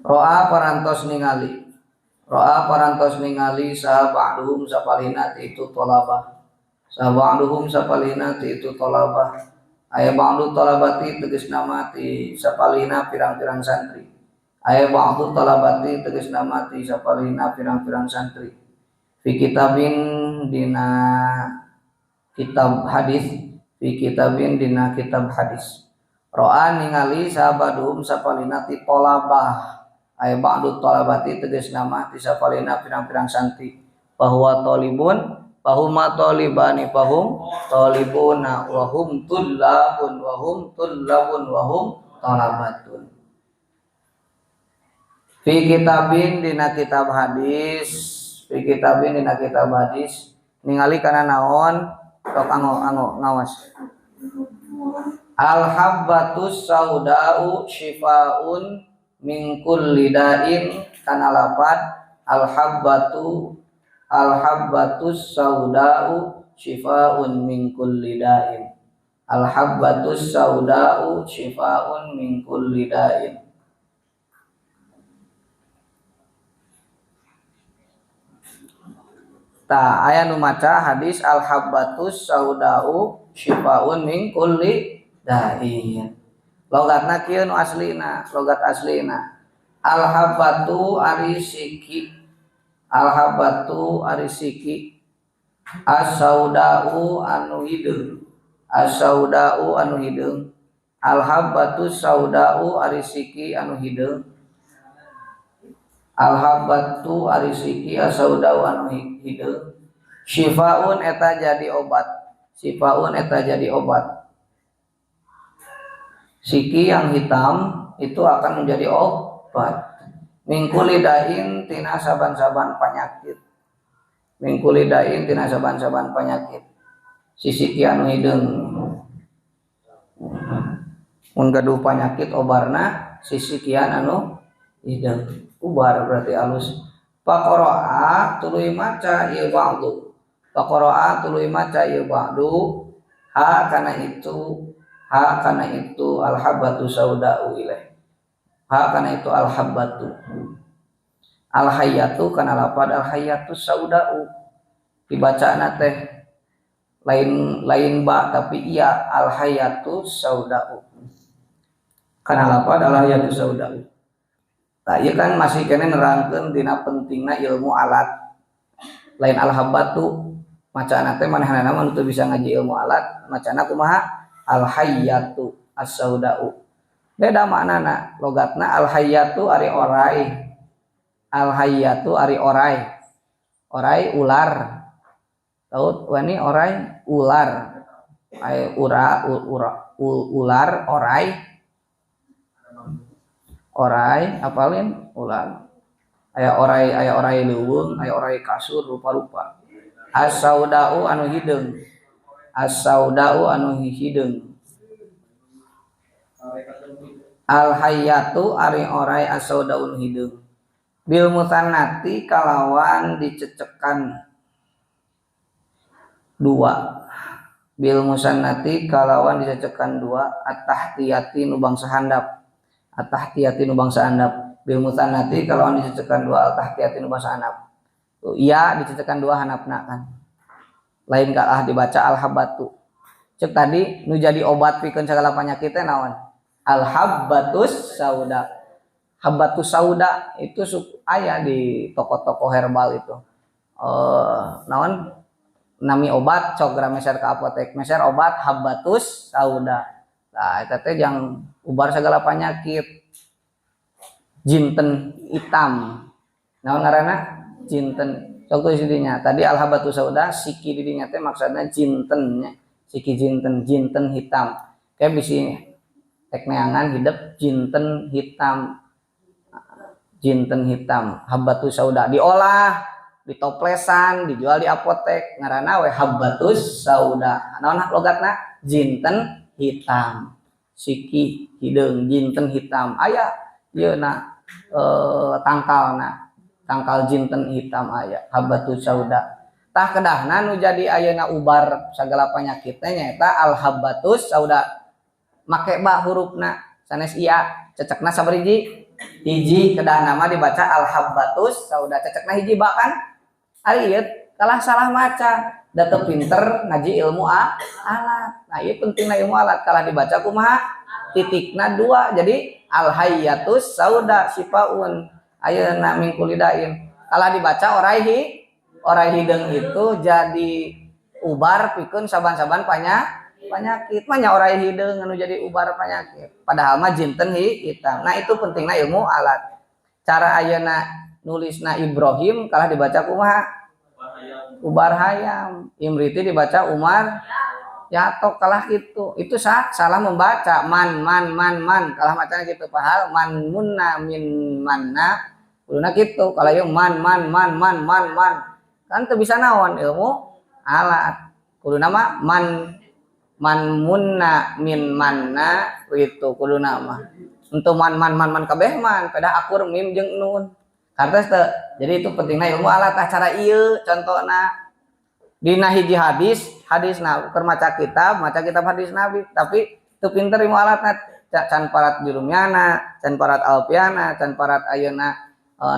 Roa parantos ningali. Roa parantos ningali saha ba'duhum sapalihna ti itu tolabah. Saha ba'duhum sapalihna ti itu tolabah. Aya ba'du tolabati tegasna mah ti sapalihna pirang-pirang santri. Aya ba'du tolabati tegasna mah ti sapalihna pirang-pirang santri. Fi kitabin dina kitab hadis, fi kitabin dina kitab hadis. Roa ningali saha ba'duhum sapalihna ti tolabah. Aya ba'du talabati tegasna mah ti sapalihna pirang-pirang santri. Bahwa talibun, bahuma talibani, bahum talibuna, wahum tullabun, wahum tullabun, wahum talabatun. Fi kitabin dina kitab hadis, fi kitabin dina kitab hadis ningali kana naon tok ango ngawas. Al habbatus saudau syifaun min kulli da'in kana lapat al habbatu al habbatus saudau syifaun min kulli da'in. Al habbatus saudau syifaun min kulli da'in. Ta aya nu maca hadis al habbatus saudau syifaun min kulli da'in. Logatna kieu nu aslina, logat aslina. Al habbatu ari siki. Al habbatu ari siki. As-saudau anu hideung. As-saudau anu hideung. Al habbatu saudau ari siki anu hideung. Al habbatu ari siki as-saudau anu hideung. Syifaun eta jadi obat. Syifaun eta jadi obat. Siki yang hitam itu akan menjadi obat. Mingkuli dain tina saban-saban penyakit. Mingkuli dain tina saban-saban penyakit. Si siki anu hideung. Mun gaduh penyakit obarna si sikian anu hideung. Ubar berarti alus. Faqara'a tuluy maca ieu ba'du. Faqara'a tuluy maca ieu ba'du. Ha kana itu, ha kana itu al-habbatu sauda'u ilaih. Ha kana itu al-habbatu. Al-hayyatu kana lapad al-hayyatu sauda'u. Dibacaana teh lain lain ba tapi iya al-hayyatu sauda'u. Kana lapad al-hayyatu sauda'u. Tah ieu kan masih kene nerangkeun dina pentingna ilmu alat. Lain al-habbatu macaana teh manehanana mah teu bisa ngaji ilmu alat, macana kumaha? Al-hayyatu as-sauda'u. Beda maknana, logatna al-hayyatu ari orai. Al-hayyatu ari orai. Orai ular. Tahu wani orai ular. Ai ura, ura, ular orai. Orai apalin ular. Aya orai, aya orai leuweung, aya orai kasur rupa-rupa. As-sauda'u anu hideung. As-sauda'u anu hideung. Al-hayyatu ari orai as-sauda'u anu hideung. Bil musannati kalawan dicecekan dua. Bil musannati kalawan dicecekan dua at-tahtiyati nu bangsa handap. At-tahtiyati nu bangsa handap. Bil musannati kalawan dicecekan dua at-tahtiyati nu bangsa handap. Tuh, iya dicecekan dua handapna kan. Lain kalah dibaca al-habbatu. Cek tadi nu jadi obat pikeun sagala penyakit teh naon? Al-habbatus sauda. Habbatus sauda itu aya di toko-toko herbal itu. Naon? Nami obat cok geura meser ka apotek. Meser obat habbatus sauda. Nah, eta teh jang ubar sagala penyakit. Jinten hitam. Naon ngaranna? Jinten. Sok tulis di dinya. Tadi al-habbatus sauda siki di dinya teh maksudna jinten nya. Siki jinten, jinten hitam. Kayak bisi tek neangan hidup jinten hitam. Jinten hitam, habbatus sauda diolah, ditoplesan, dijual di apotek, ngaranna we habbatus sauda. Naon logatna? Jinten hitam. Siki hideung jinten hitam. Aya ieu na tangkalna. Tangkal jinten hitam aya habbatus sauda. Tah kedahna nu jadi ayeuna ubar sagala penyakit teh nyaeta al habbatus sauda. Make ba hurufna sanes iya, cecekna sabariji Hiji kedah nama dibaca al habbatus sauda, cecekna hiji ba kan. Ari ieu kalah salah maca, da teu pinter ngaji ilmu alat. Nah, ieu pentingna ilmu alat, kalah dibaca kumaha? Titikna dua, jadi al hayyatus sauda syifaun ayeuna min kulli dain. Kalah dibaca orai hideung itu jadi ubar pikeun saban-saban penyakit. Manya orai hideung anu jadi ubar penyakit, padahal mah jinten hitam. Nah, itu pentingna ilmu alat. Cara ayeuna nulisna Ibrahim kalah dibaca kumaha? Ubar hayam. Imriti dibaca Umar Yatok, kalah gitu. Itu salah membaca man man man man, kalah macanya gitu, padahal man munna min manna kuduna gitu. Kalau yang man man man man man man kan teu bisa naon ilmu alat. Kudu nama man man munna min manna itu kudu nama untuk man man man man kabeh man pada akur mim jeung nun kartos teu. Jadi itu pentingnya ilmu alat. Tah, cara ieu contohna dina hiji hadis, hadisna keur maca kitab hadis Nabi, tapi teu pinter ilmu alatna, can parat jurumiana, can parat alfiana, can parat ayeuna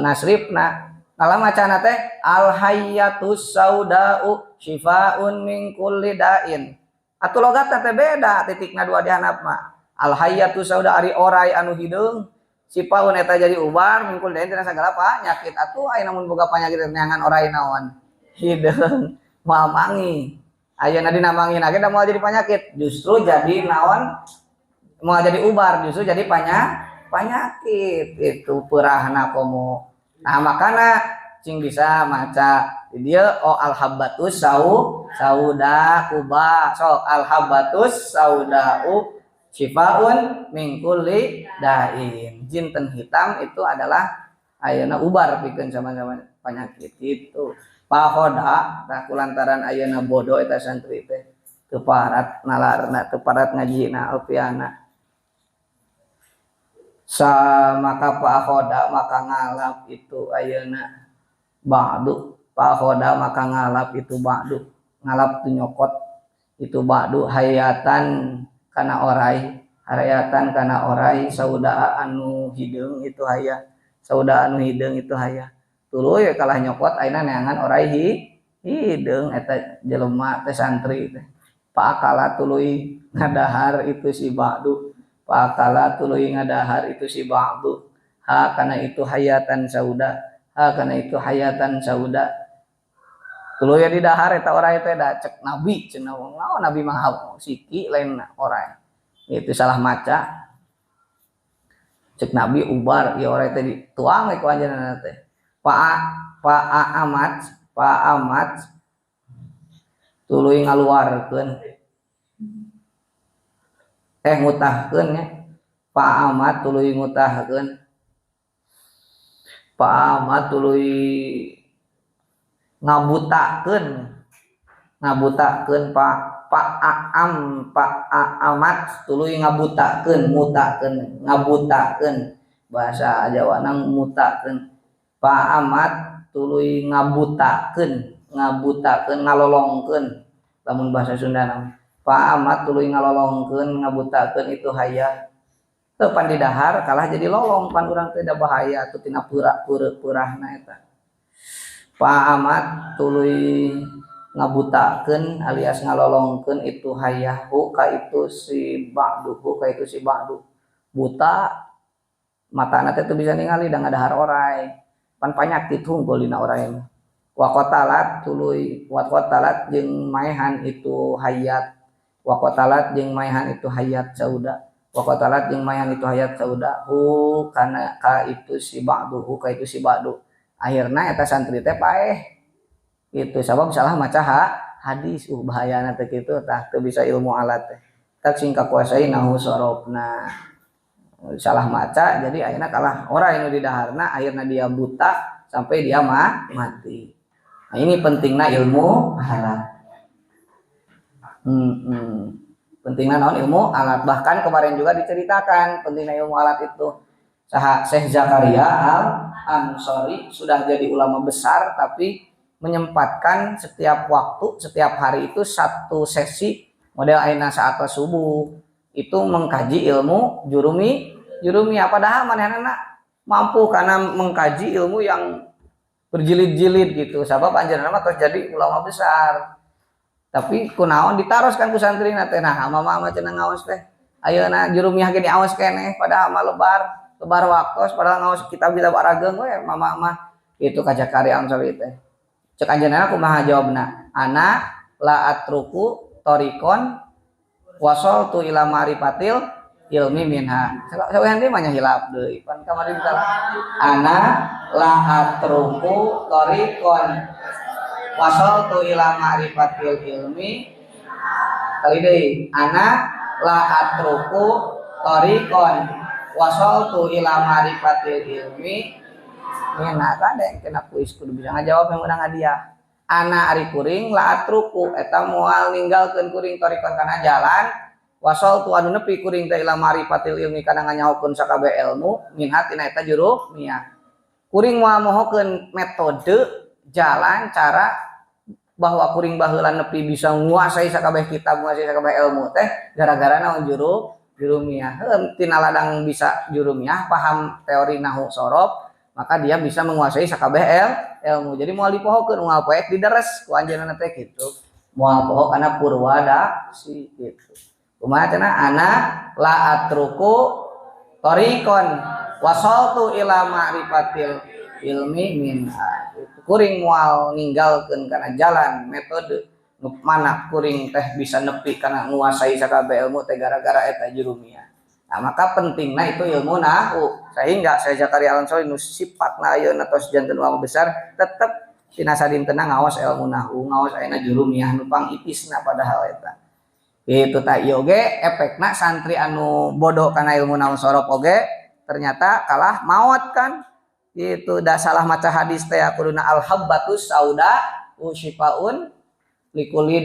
nasrifna, kalah macana teh al hayyatus saudau syifaun min kulli dain. Atuh logatna teh beda, titikna dua di handap mah. Al hayyatus sauda, ari orai anu hideung, syifaun eta jadi ubar, min kulli dain tina sagala penyakit. Atuh ayeuna mun boga penyakit neangan orai naon hideung, moal mangi. Ayeuna dina mangin ge da moal jadi penyakit, justru jadi naon, moal jadi ubar, justru jadi penyakit itu peurahna komo. Nah, makana cing bisa maca di dieu, oh, al habbatus sauda kuba sok al habbatus saudau syifaun min kulli dain. Jinten hitam itu adalah ayeuna ubar pikeun sama-sama penyakit itu. Pahoda tah kulantaran ayeuna bodoh eta santri teh, teu parat nalarna, teu parat ngajina alfiana. Sa maka pahoda maka ngalap itu ayeuna ba'du, pahoda maka ngalap itu ba'du, ngalap tu nyokot itu ba'du, hayatan kana orai, hayatan kana orai, sauda anu hideung itu haya, sauda anu hideung itu haya. Tuluy kalah nyokot ayeuna neangan orai hideung eta jelema teh, santri teh. Paakala tuluy ngadahar itu si ba'du, paakala tuluy ngadahar itu si ba'du, ha kana itu hayatan sauda, ha kana itu hayatan sauda. Tuluy di dahar eta orai teh, da cek nabi cenah. Naon nabi mah siki lain orai itu, salah maca. Cek nabi ubar ieu orai teh, dituang we ku anjeunna teh. Pak Pak Amat, Pak Amat tuluy ngaluarkeun, eh, ngutahkeun nya. Pak Amat tuluy ngutahkeun, Pak Amat tuluy ngabutakeun, ngabutakeun Pak Pak Aam, Pak Amat tuluy ngabutakeun, mutakeun, ngabutakeun, bahasa Jawa nang mutakeun. Pak Amat tuluy ngabutakeun, ngabutakeun, ngalolongkeun lamun bahasa Sunda nama. Pak Amat tuluy ngalolongkeun, ngabutakeun itu haya. Teu pan didahar kalah jadi lolong pan urang teh, da bahaya atuh tina peurah-peurahna eta. Pak Amat tuluy ngabutakeun alias ngalolongkeun itu hayahu ka itu si ba'du, ka itu si ba'du. Buta matana teh teu bisa ningali da ngadahar orai. Pan panyakit hungkul dina orai mah. Wa qatalat tuluy, wa qatalat jeung maehan itu hayat, wa qatalat jeung maehan itu hayat sauda, wa qatalat jeung maehan itu hayat sauda hu kana ka itu si ba'du, hu ka itu si ba'du. Akhirna eta santri teh paeh itu sabab salah maca hadis. Bahayana teh kitu tah, teu bisa ilmu alat teh tak sing kakuasai nahu sorobna, salah maca. Jadi akhirnya kalah orang yang didaharna, akhirnya dia buta sampai dia mati. Nah, ini pentingnya ilmu alat. Pentingnya naon ilmu alat. Bahkan kemarin juga diceritakan pentingnya ilmu alat itu. Saha? Syekh Zakaria Al Ansori sudah jadi ulama besar, tapi menyempatkan setiap waktu, setiap hari itu satu sesi model aina saat subuh itu mengkaji ilmu jurumi. Jurumi apa dah manehna Mampu karena mengkaji ilmu yang berjilid-jilid gitu. Sabab anjeunna mah tos jadi ulama besar. Tapi kunaon ditaroskan ku santrina teh, nah mama mah cenah ngaos teh. Ayeuna jurumiyah ge diaos keneh padahal mah lebar, lebar waktos padahal ngaos kitab-kitab arageung we mama mah itu ka Zakaria Ansori teh. Cek anjeunna kumaha jawabna? Ana la atruku tariqon wasoltu ila ma'rifatil ilmi minha. Sawehan deui mah nya hilap deui. Pan kamari misalnya ana la atruku tariqon wasoltu ila ma'rifatil ilmi. Kali deui ana la atruku tariqon wasoltu ila ma'rifatil ilmi minha. Kade kena kuis kudu bisa ngajawab yang menang hadiah. Ana ari kuring la atruku eta moal ninggalkeun kuring tariqon kana jalan wasoltu anu nepi kuring teh ila ma'rifatil ilmi kana nganyahokeun sakabeh ilmu minha tina eta jurumiyah. Kuring moal mohokeun metode jalan cara bahwa kuring baheula nepi bisa nguasai sakabeh kitab nguasai sakabeh ilmu teh gara-gara naon jurumiyah. Heuh tina ladang bisa jurumiyah paham teori nahwu sorof maka dia bisa menguasai sakabeh ilmu. Jadi moal dipohokeun moal poek dideres ku anjeunna teh kitu. Moal poho kana purwadaksi kitu. Kumaha cenah ana la atruku tariqon wasaltu ila ma'rifatil ilmi minha. Kuring moal ninggalkeun kana jalan metode nu mana kuring teh bisa nepi kana nguasai sakabeh ilmu teh gara-gara eta jurumiyah. Nah, maka pentingna itu ilmu nahwu sehingga saya Zakaria Al-Ansori nu sifatna ayeuna tos janten ulama besar tetep tina sadintena ngaos ilmu nahwu ngaos ayeuna jurumiyah nu pangipisna padahal eta. Itu tak ieu oge efekna santri anu bodoh kana ilmu nahwu sorof oge ternyata kalah maot kan. Itu dah salah maca hadis teh kuduna al habbatus sauda usyifaun likulli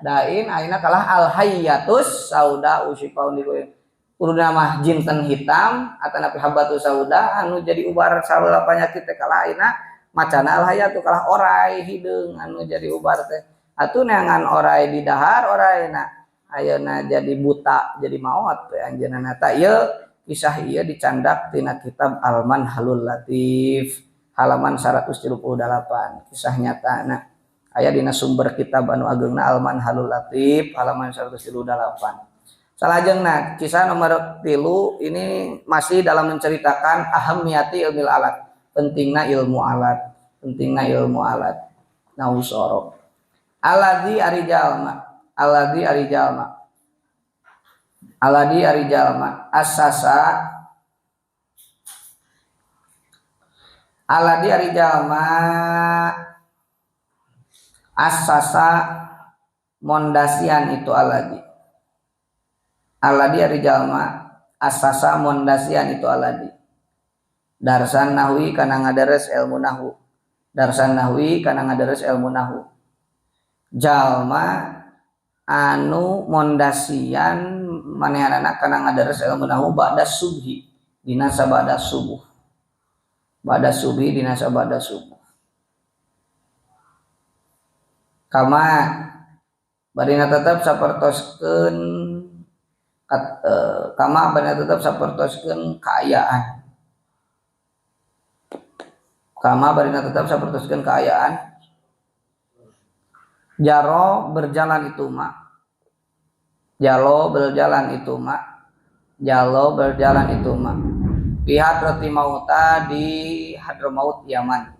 dain ayeuna kalah al hayyatus sauda usyifaun likulli. Kuduna mah jinten hitam atanapi habbatus sauda anu jadi ubar salah penyakit teh kalah ayeuna macana al hayyatu kalah orai hideung anu jadi ubar teh. Atuh neangan orai di dahar oraina ayeuna jadi buta jadi maot teh anjeunna ta ieu kisah ieu dicandak tina kitab Al-Manhalul Latif halaman 138 kisah nyatana aya dina sumber kitab anu ageungna Al-Manhalul Latif halaman 138. Salajengna kisah nomor 3 ini masih dalam menceritakan ahamiyati ilmil alat, pentingna ilmu alat, pentingna ilmu alat. Nahwu sorof. Alladzi ari jalma, alladzi ari jalma. Alladzi ari jalma asasa alladzi ari jalma asasa mondasian itu alladzi. Alladzi ari jalma asasa mondasian itu alladzi. Darsan nahwi kana ngadares ilmu nahwu. Darsan nahwi kana ngadares ilmu nahwu. Jalma anu mondasian manehanana kana ngadares ilmu nahwu ba'da subhi dina sabada subuh. Ba'da subhi dina sabada subuh. Kama barina tetep sapertoskeun kama barina tetep sapertoskeun kaayaan. Kama barina tetep sapertoskeun kaayaan. Jaro berjalan itu ma. Jalo berjalan itu ma. Jalo berjalan itu ma. Fi hadrati mauta di Hadramaut Yaman.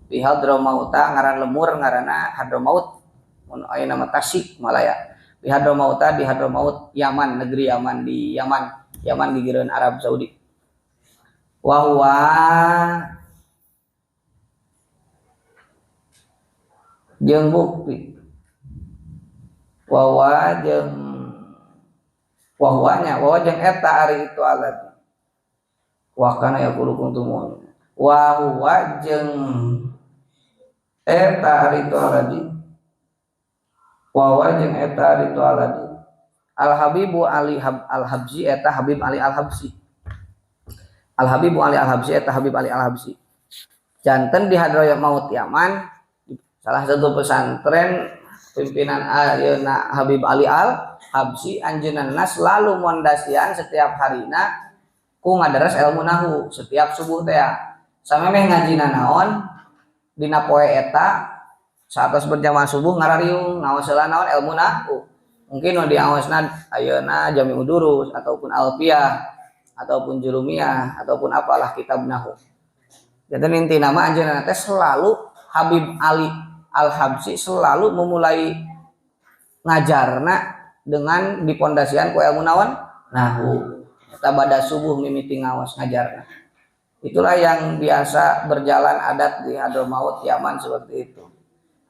Fi Hadramauta ngaran lemur ngaranna Hadramaut. Mun aya nama Tasik Malaya. Fi Hadramauta di Hadramaut Yaman, negeri Yaman di Yaman, Yaman gigireun Arab Saudi. Wa huwa jeung bukti wawa jeung wahwanya wawa jeung eta ari itu alat wa kana yaqulu kuntum wa huwa jeung eta ari itu alat wawa jeung eta ari itu alat Al Habibu Ali Al Habsi eta Habib Ali Al Habsi Al Habibu Ali Al Habsi eta Habib Ali Al Habsi janten di Hadramaut Yaman salah satu pesantren pimpinan ayeuna Habib Ali Al Habsi anjeunna selalu mondasian setiap harina Ku ngadares ilmu nahwu setiap subuh teh. Samemeh ngajina naon dina poe eta saatos berjamaah subuh ngarariung ngaos heula naon ilmu nahwu. Mungkin nu diaosna ayeuna Jami'ud Durus ataupun Alfiyah ataupun Jurumiyah ataupun apalah kitab nahwu. Jadi intina mah anjeunna teh selalu Habib Ali Al-Habsyi selalu memulai ngajarna dengan dipondasian ku ilmu naon nahwu. Eta bada subuh mimiti ngaos ngajarna. Itulah yang biasa berjalan adat di Hadramaut Yaman seperti itu.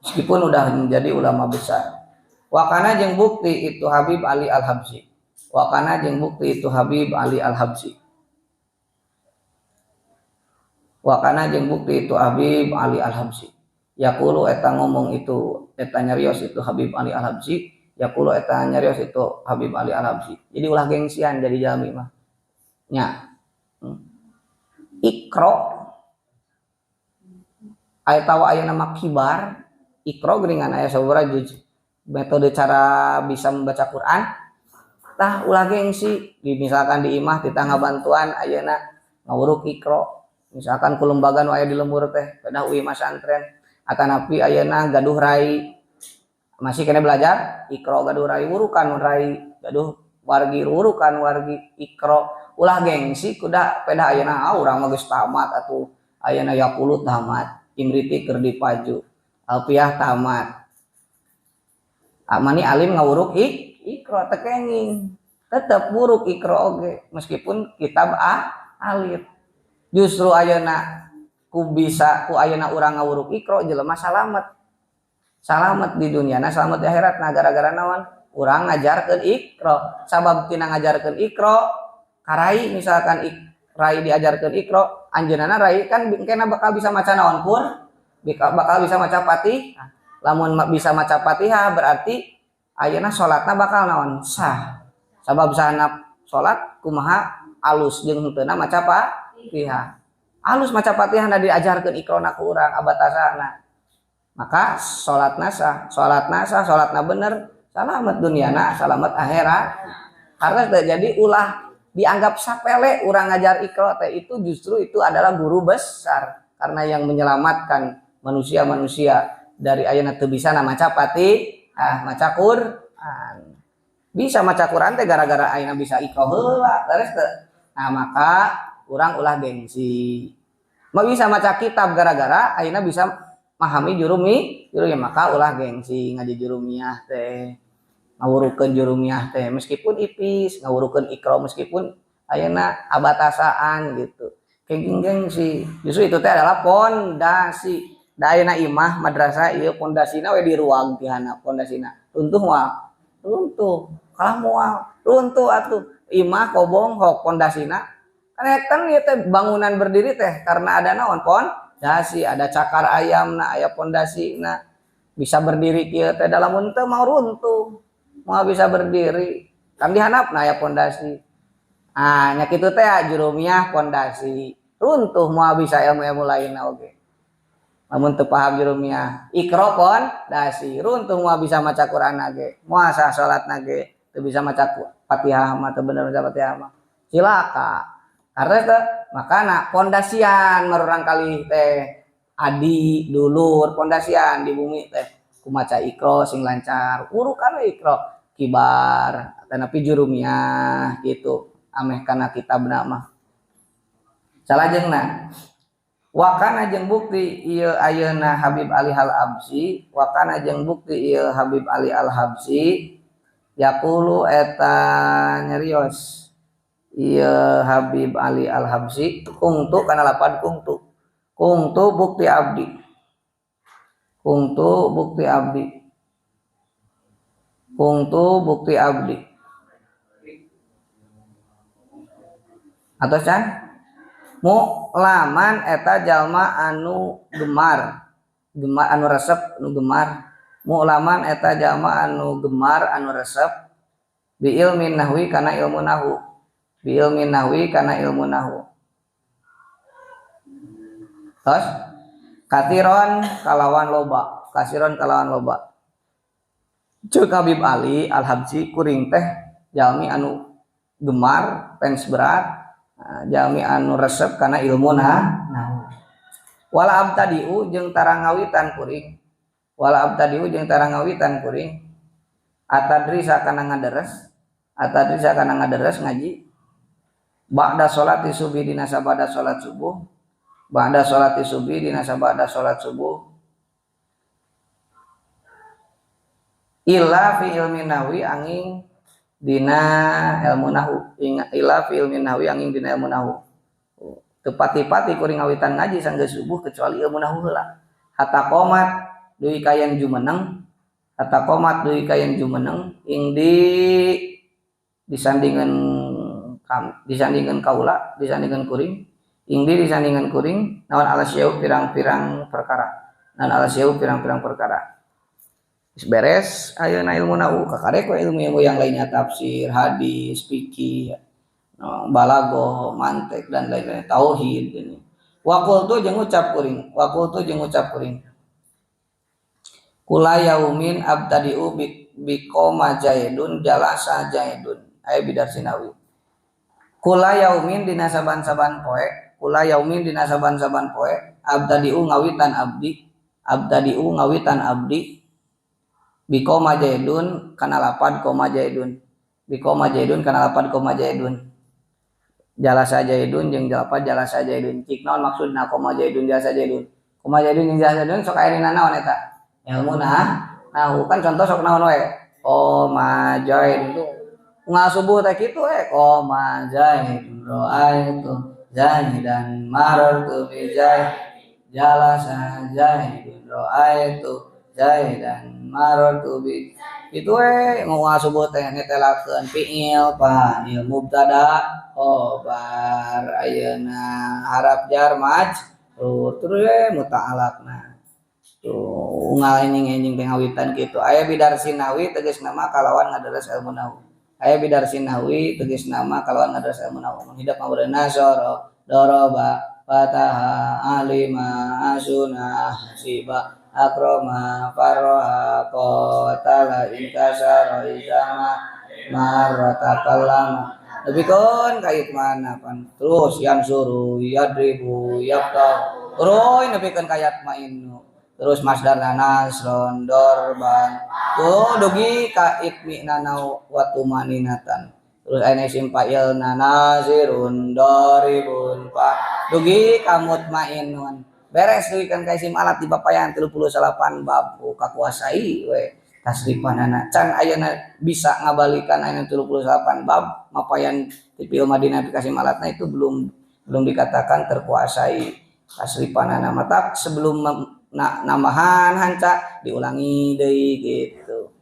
Meskipun udah menjadi ulama besar. Wakana jeung bukti itu Habib Ali Al-Habsyi. Wakana jeung bukti itu Habib Ali Al-Habsyi. Wakana jeung bukti itu Habib Ali Al-Habsyi. Yaqulu eta ngomong itu eta nyarios itu Habib Ali Al-Habsyi. Yaqulu eta nyarios itu Habib Ali Al-Habsyi. Jadi ulah gengsian jadi jalmi mah. Nya. Iqra aya tawa aya nama kibar. Iqra geuningan aya sabaraha juz metode cara bisa membaca Quran. Tah ulah gengsi di misalkan di imah titah ngabantuan ayeuna ngawuruk Iqra. Misalkan ku lembaga nu aya di lembur teh pedah uih masantren atanapi ayeuna gaduh rai masih kena belajar Iqra gaduh rai wurukan rai gaduh wargi wurukan wargi Iqra. Ulah gengsi kuda pedah ayeuna ah urang mah geus tamat atuh ayeuna yaqulu tamat Imriti keur dipaju Alfiah tamat amani alim ngawuruk Iqra teu kenging tetep wuruk Iqra oge meskipun kitab alit. Justru ayeuna ku bisa ku ayeuna urang ngawuruk Iqra jelema salamet. Salamet di dunyana salamet di akhirat. Nah gara-gara naon? Urang ngajarkeun Iqra. Sabab tina ngajarkeun Iqra karai misalkan rai diajarkeun Iqra anjeunna rai kan kena bakal bisa maca naon pur bakal bisa maca Fatihah. Lamun bisa maca Fatihah berarti ayeuna salatna bakal naon sah. Sabab sahna salat kumaha alus jeung henteuna maca Fatihah. Alus maca Fatihah na diajarkeun Iqrana ku urang abatasana. Maka salatna sah, salatna sah, salatna bener, salamet dunyana, salamet akhirat. Karena jadi ulah dianggap sapele urang ngajar Iqra teh itu justru itu adalah guru besar karena yang menyelamatkan manusia-manusia dari ayeuna teu bisa maca Fatihah, maca Quran. Bisa maca Quran teh gara-gara ayeuna bisa Iqra heula, terus teu. Nah, maka urang ulah gengsi. Mau bisa maca kitab gara-gara ayeuna bisa memahami jurumi, jurumi maka ulah gengsi ngaji jurumiyah teh. Ngawurukeun jurumiyah teh meskipun ipis, ngawurukeun Iqra meskipun ayeuna abatasaan gitu. Kenging gengsi. Justru itu teh adalah pondasi. Da ayeuna imah madrasah ieu pondasina we di ruang ti handap pondasina. Runtuh moal? Runtuh. Kalah moal. Runtuh atuh. Imah kobong hok pondasina. Kan ieu teh bangunan berdiri teh karena ada naon pondasi, ada cakar ayamna, aya pondasina. Bisa berdiri kieu teh da lamun teu mau runtuh. Moal bisa berdiri. Kan di handapna aya pondasi. Ah nya kitu teh jurumiyah pondasi. Runtuh moal bisa ilmu-ilmu lainna oge. Lamun teu paham jurumiyah, Iqra pondasi, runtuh moal bisa maca Quran ge, moal sah salatna ge, teu bisa maca Fatihah mah teu bener maca Fatihah mah. Cilaka. Karena teh makana pondasian marurang kali teh adi dulur pondasian di bumi teh ku maca Iqra sing lancar, urukan we Iqra kibar atanapi jurumiyah gitu ameh kana kitabna mah. Salajengna wakana jeung bukti ieu ayeuna Habib Ali Al-Habsyi, wakana jeung bukti ieu Habib Ali Al-Habsyi yaqulu eta nyarios ieu Habib Ali Al-Habsyi kungtu kana lapan kungtu. Kungtu bukti abdi. Kungtu bukti abdi. Kungtu bukti abdi. Atau can? Mu'laman eta jalma anu gemar, gemar anu resep anu gemar. Mu'laman eta jalma anu gemar anu resep bi ilmin nahwi kana ilmu nahwu. Bi ilmin nahwi kana ilmu nahwu. Terus katiron kalawan loba, kasiron kalawan loba. Ceuk Habib Ali Al-Habsyi kuring teh jalmi anu gemar pens berat Jalmi anu resep kana ilmu nahwu. Wala abtadiu jeung tarangawitan kuring. Wala abtadiu jeung tarangawitan kuring. Atadrisa kana ngaderes, atadrisa kana ngaderes ngaji. Ba'da sholati subuh dina sabada salat subuh. Ba'da sholati subuh dina sabada salat subuh. Illa fi ilmi nahwi angin dina ilmu nahwu, illa fi ilmi nahwi angin dina ilmu nahwu. Teu pati-pati kuring ngawitan ngaji sanggeus subuh kecuali ilmu nahwu heula. Hatta qomat deui kayan jumeneng, hatta qomat deui kayan jumeneng ing di disandingan kam, disandingan kaula, disandingan kuring, ing di disandingan kuring naon alasyau pirang-pirang perkara. Naon alasyau pirang-pirang perkara. Geus beres ayeuna ilmu nahwu kakarek we ilmu-ilmu yang lainnya, tafsir, hadis, fikih, balaghah, mantik dan lain-lain, tauhid ini. Wa qultu jeung ucap kuring, wa qultu jeung ucap kuring. Kula yaumin abtadiu bi qoma jaidun jalasa jaidun aya bidarsinawi. Kula yaumin dina saban-saban poe, kula yaumin dina saban-saban poe abtadiu ngawitan abdi, abtadiu ngawitan abdi bi qoma jaidun kana lapad qoma jaidun, bi qoma jaidun kana lapad qoma jaidun, jalasa jaidun jeung lapad jalasa jaidun. Cik naon maksudna qoma jaidun jalasa jaidun, qoma jaidun jeung jalasa jaidun sok aya dina naon eta ilmu nahwu kan contoh sok naon we qoma jaidun tuh unggal subuh teh kitu we qoma jaidun ra'aitu zaidan marartu bi zaid jalasa jaidun ra'aitu zaidan marartu bi kitu we unggal subuh teh netelakeun fiil fa'il mubtada khobar ayeuna harap jar majrur terus we muta'alaqna tuh unggal enjing-enjing teh ngawitan kitu aya bidarsin nahwi tegas nama kalawan ngadaras ilmu nahwu. Aya bidarsin nahwi tegas nama kalawan ngadaras ilmu nahwu. Mun hidup mah nasara daraba fataha alima asuna hasiba akrama farroha qatala inkasara izama marrata kallama lebihkeun ka mana pan terus yansuru yadribu yaqta terus nepikeun ka yatmainu terus masdar nasron dorban tuh dugi ka itminana wa tumaninatan terus aya isim fa'il nazirun daribun fa dugi ka mutmainun beres dugi kan ka isim alat di papayan 38 bab kakuasai we tasrifanana can ayeuna bisa ngabalikan ayeuna 38 bab mapayan ti fi'il madina ka isim alatna itu belum dikatakan terkuasai tasrifanana matak sebelum nambahan hanca diulangi deui gitu.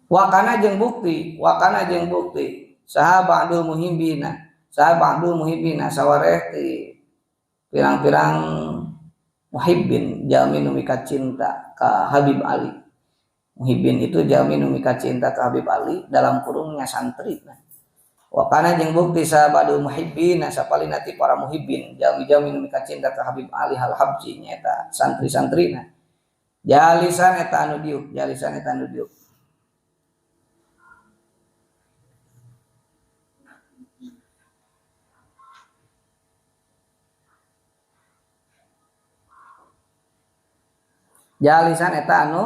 Wakana jeung bukti, wakana jeung bukti saha ba'dul muhibbina, saha ba'dul muhibbina sawareh ti pirang-pirang muhibbin jalmi nu mika cinta ka Habib Ali. Muhibbin itu jalmi nu mika cinta ka Habib Ali dalam kurungnya santri. Nah. Wakana jeung bukti saha ba'dul muhibbina sapalina ti para muhibbin jalmi-jalmi nu mika cinta ka Habib Ali Al-Habsyi nyaeta santri-santrina. Jalisan eta anu diuk, jalisan eta anu diuk. Jalisan eta anu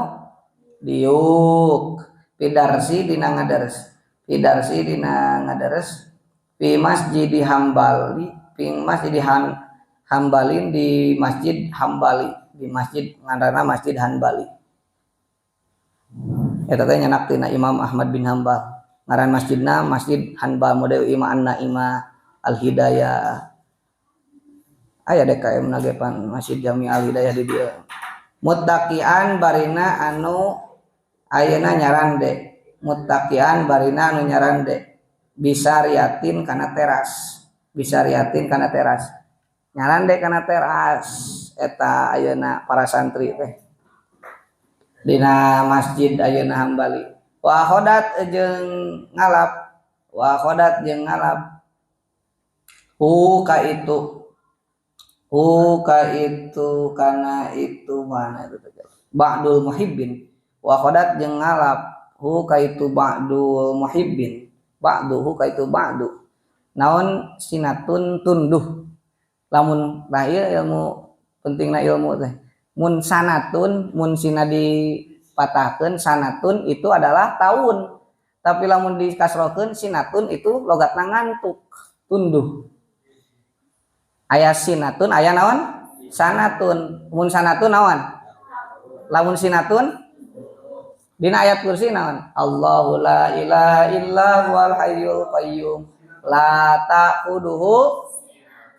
diuk pidarsi dina ngadares, pidarsi dina ngadares fi masjid Hambali, fi masjid Hambalin di masjid Hambali, di masjid ngaranna Masjid Hanbali. Eta teh nyanak tina Imam Ahmad bin Hambal. Ngaran masjidna Masjid Hanbal model Imam An-Naimah Al-Hidayah. Aya DKM na ge pan Masjid Jami Al-Hidayah di dieu. Muttaqian barina anu ayeuna nyarande, muttaqian barina anu nyarande bisariatin kana teras, bisariatin kana teras, nyarande kana teras eta ayeuna para santri teh dina masjid ayeuna Hambali. Wa khodat jeung ngalap, wa khodat jeung ngalap hu ka itu, hu ka itu kana itu mana itu ba'dul muhibbin. Wa khodat jeung ngalap hu ka itu ba'dul muhibbin Ba'duhu ka itu ba'du. Naon sinatun tunduh. Lamun nah ieu ilmu pentingna ilmu teh. Mun sanatun mun sina dipatahkeun sanatun itu adalah tahun. Tapi lamun dikasrohkeun sinatun itu logatna ngantuk, tunduh. Aya sinatun aya naon? Sanatun. Mun sanatun naon? Lamun sinatun dina ayat kursi naon? Allahu la ilaha illa huwal hayyul qayyum. La ta'khuduhu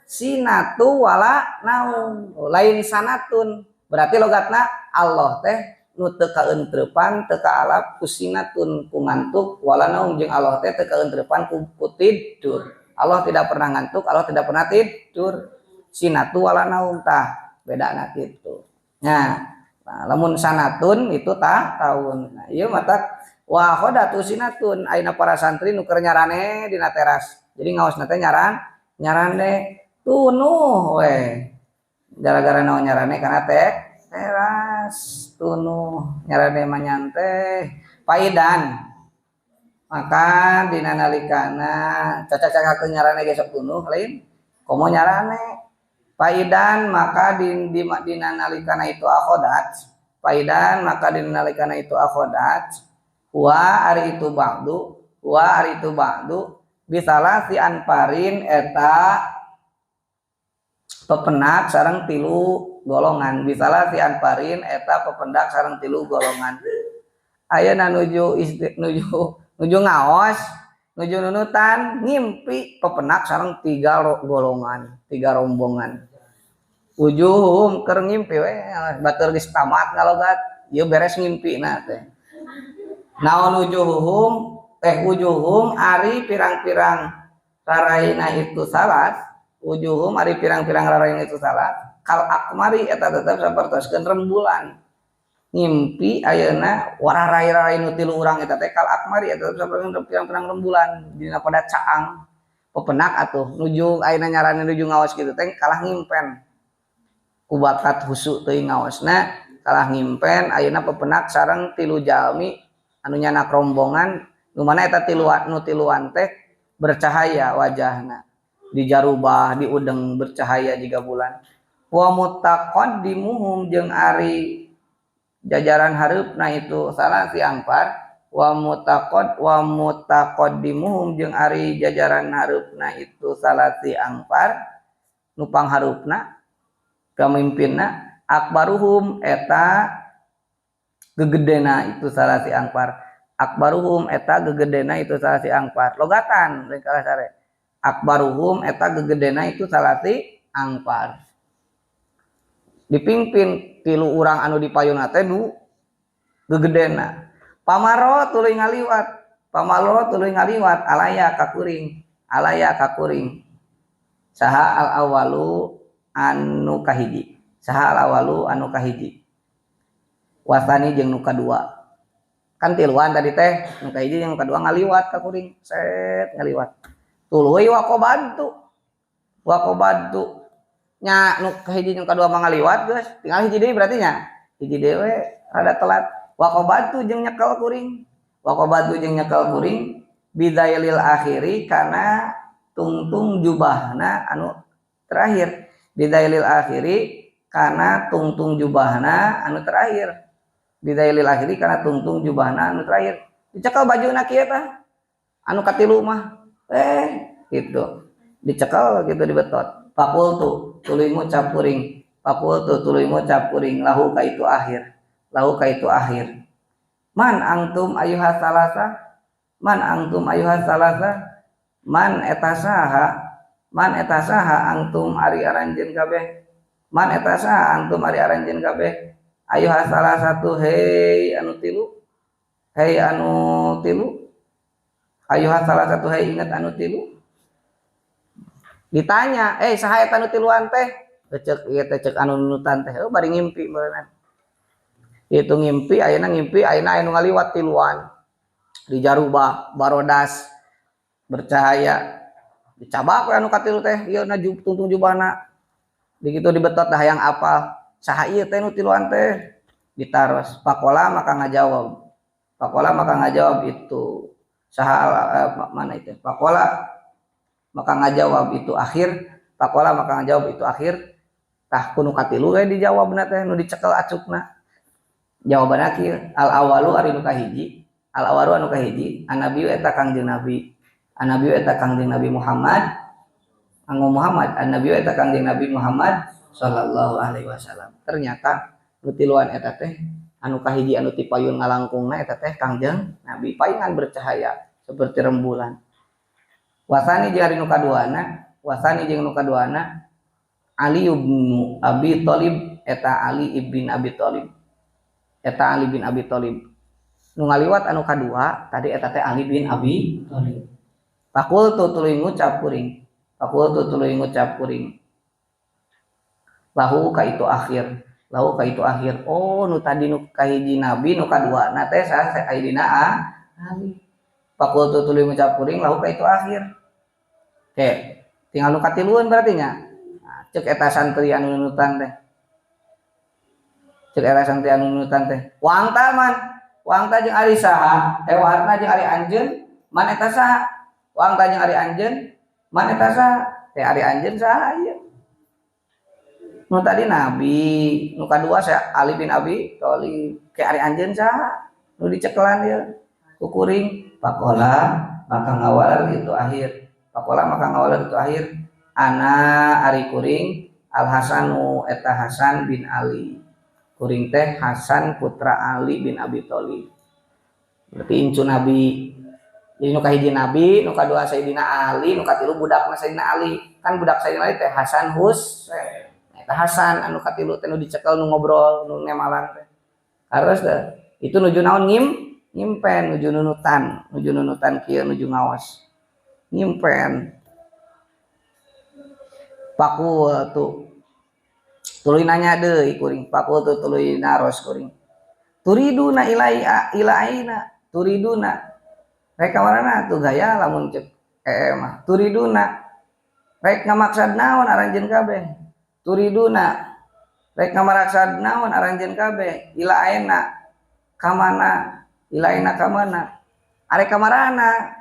sinatu wala naum. Lain sanatun. Berarti logatna Allah teh nu teu kaeuntreupan teu kaalap ku sinatun ku ngantuk wala naum jeung Allah teh teu kaeuntreupan ku tidur. Allah tidak pernah ngantuk, Allah tidak pernah tidur. Sinatu wala naum tah bedana kitu. Nah, lamun sanatun itu tah tahun. Nah, ieu mata wa khodatu sinatun ayeuna para santri nu keur nyarane dina teras. Jadi ngaosna teh nyarane tunuh we. Gara-gara naon nyarane kana teh teras tunuh nyarane mah nyantai paidan. Maka dina nalikana cacak-cakakeun nyarane ge sok tunuh lain komo nyarane. Paidan maka dina nalikana itu akhodat. Paidan maka dina nalikana itu akhodat. Wa ari itu ba'du, wa ari itu ba'du bisalasi anparin eta pepenak sareng tilu golongan. Bisalasi anparin eta pependak sareng tilu golongan. Ayeuna nuju nuju ngaos, nuju nunutan ngimpi pepenak sareng tiga golongan, tiga rombongan. Wujuhum keur ngimpi we batur geus tamat ngalogat ieu beres ngimpina teh. Naon wujuhum teh wujuhum ari pirang-pirang raraina itu salat, wujuhum ari pirang-pirang raraina itu salat, kal akmari eta tetep sapertoskeun rembulan. Ngimpi ayeuna wararai-rarai nu tilu urang eta teh kal akmari eta tetep sapertoskeun pirang-pirang rembulan dina pada caang pepenak atuh nuju ayeuna nyarane nuju ngaos kitu teh kalah ngimpen. Ku bakat husu teuing ngaosna kalah ngimpen ayeuna pepenak sareng tilu jalmi anu nyanak rombongan nu mana eta tiluan nu tiluan teh bercahaya wajahna dijarubah diudeng bercahaya jiga bulan wa mutaqaddimuhum jeung ari jajaran hareupna itu salah si angpar wa mutaqaddimuhum jeung ari jajaran hareupna itu salah si angpar nu panghareupna pamimpinna akbaruhum eta gegedena itu salah si angpar akbaruhum eta gegedena itu salah si angpar logatan lain kalah sare akbaruhum eta gegedena itu salah si angpar dipimpin tilu urang anu dipayuna teh nu gegedena pamaro tuluy ngaliwat alaya kakuring saha al awalu anu kahiji saha al awalu anu kahiji wasani jeung nu kadua kan tiluan tadi teh nu kahiji jeung nu kadua ngaliwat ka kuring set ngaliwat tuluy waqobantu nya nu kahiji jeung kadua mah ngaliwat geus tinggal hiji deui berarti nya hiji deui we rada telat waqobantu jeung nyekel kuring bidailil akhiri kana tungtung jubahna anu terakhir bidailil akhiri kana tungtung jubahna anu terakhir bidailil akhiri kana tungtung jubahna anu terakhir dicekel bajuna kieu tah anu katilu mah gitu dicekel gitu dibetot faqultu tuluy ngucap kuring lahu ka itu akhir man antum ayuha salasa man eta saha antum ari aranjeun kabeh ayuha salah satu hei anu tilu ayuha salah satu hei ingat anu tilu ditanya saha eta anu tiluan teh cek ieu teh cek anu nunutan teh bari ngimpi meureunna itu ngimpi ayeuna aya nu ngaliwat tiluan di jarubah barodas bercahaya dicabak we anu katilu teh ieu na tungtung jubahna dikitu dibetot dah hayang apal saha ieu teh nu tiluan teh ditaros pakola maka ngajawab itu Saha mana itu? Pakola maka ngajawab itu akhir, pakola maka ngajawab itu akhir. Tah ku nu katilu we dijawabna teh nu dicekel acukna. Jawaban akhir al awalu ari nu kahiji, al awalu anu kahiji, annabi eta Kangjeng Nabi. Annabi eta Kangjeng Nabi Muhammad, anggo Muhammad, annabi eta Kangjeng Nabi Muhammad sallallahu alaihi wasallam. Ternyata nu tiluan eta teh anu kahiji anu ti payun ngalangkungna eta teh Kangjeng Nabi, paingan bercahaya seperti rembulan. Wasani jeung ari nu kaduana, wasani jeung nu kaduana Ali bin Abi Thalib eta Ali bin Abi Thalib. Eta Ali bin Abi Thalib. Nu ngaliwat anu kadua tadi eta teh Ali bin Abi Thalib. Fakultu tuluy ngucap kuring. Fakultu tuluy ngucap kuring. Lahu ka itu akhir. Lahu ka itu akhir. Oh nu tadi nu kahiji nabi nu kadua na teh saha Sayyidina Ali. Fakultu tuluy ngucap kuring lahu ka itu akhir. Oke, tinggal nu katiluan berarti nya. Nah, cek eta santri anu nunutan teh. Cek eta santri anu nunutan teh. Wangta man, wangta jeung ari saha? Warna jeung ari anjeun, man eta saha? Wangta jeung ari anjeun, man eta saha? Teh ari anjeun saha ieu? Nu tadi nabi, nu kadua saya Ali bin Abi Thalib. Ke ari anjeun saha? Nu dicekelan ieu. Ku kuring pakola maka ngawaler itu akhir. Pakola maka ngawaler itu akhir. Ana ari kuring Al Hasanu eta Hasan bin Ali. Kuring teh Hasan putra Ali bin Abi Thalib. Berarti incu nabi. Jadi nu kahiji nabi, nu kadua Sayyidina Ali, nu katilu budakna Sayyidina Ali. Kan budak Sayyidina Ali teh Hasan Husain. Eta Hasan anu katilu teh nu dicekel nu ngobrol nu ngemalan teh. Harus teh. Itu nuju naon ngimpen nuju nunutan kieu nuju ngawas. Ngimpen. Paku tuh tuluy nanya deui kuring, paku tuh tuluy naros kuring. Turiduna ilai ila aina, turiduna. Rek ka marana tuh gaya lamun cek mah. Turiduna. Rek ngamaksad naon aranjeun kabeh. Turiduna. Rek ngamaksad naon aranjeun kabeh. Ila aina ka mana? Ila aina ka mana? Arek ka marana?